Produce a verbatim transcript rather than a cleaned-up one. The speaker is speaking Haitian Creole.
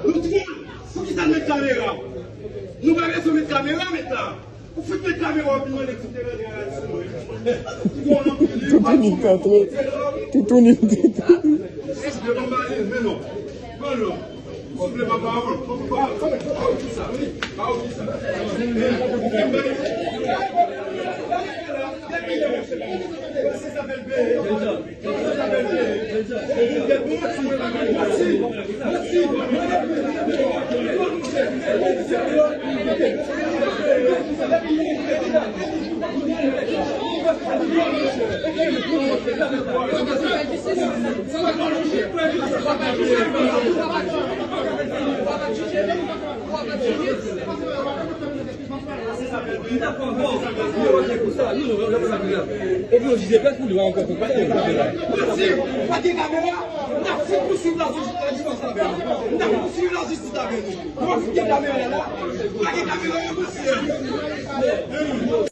Nou twòp. Poukisa n met kamera? Nou pa bezwen met kamera, met la. Ou fout met kamera, w ap vin mande ti te ranje a la sou mwen. Toutouni tantre. Toutouni tantre. Souple, ban m ale, men non. Pran lòt. Souple, papa, wi. Pa, pa, pa, ou di sa, wi. Pa, ou di sa. Epi yo jije pèt pou li ankò pou pale. Si pa gen kamera, n ap fout pouswiv lajistis la dimanch la menm. N ap pouswiv lajistis la menm. Nou pa fout gen kamera la. Pa gen kamera, yo pouswiv.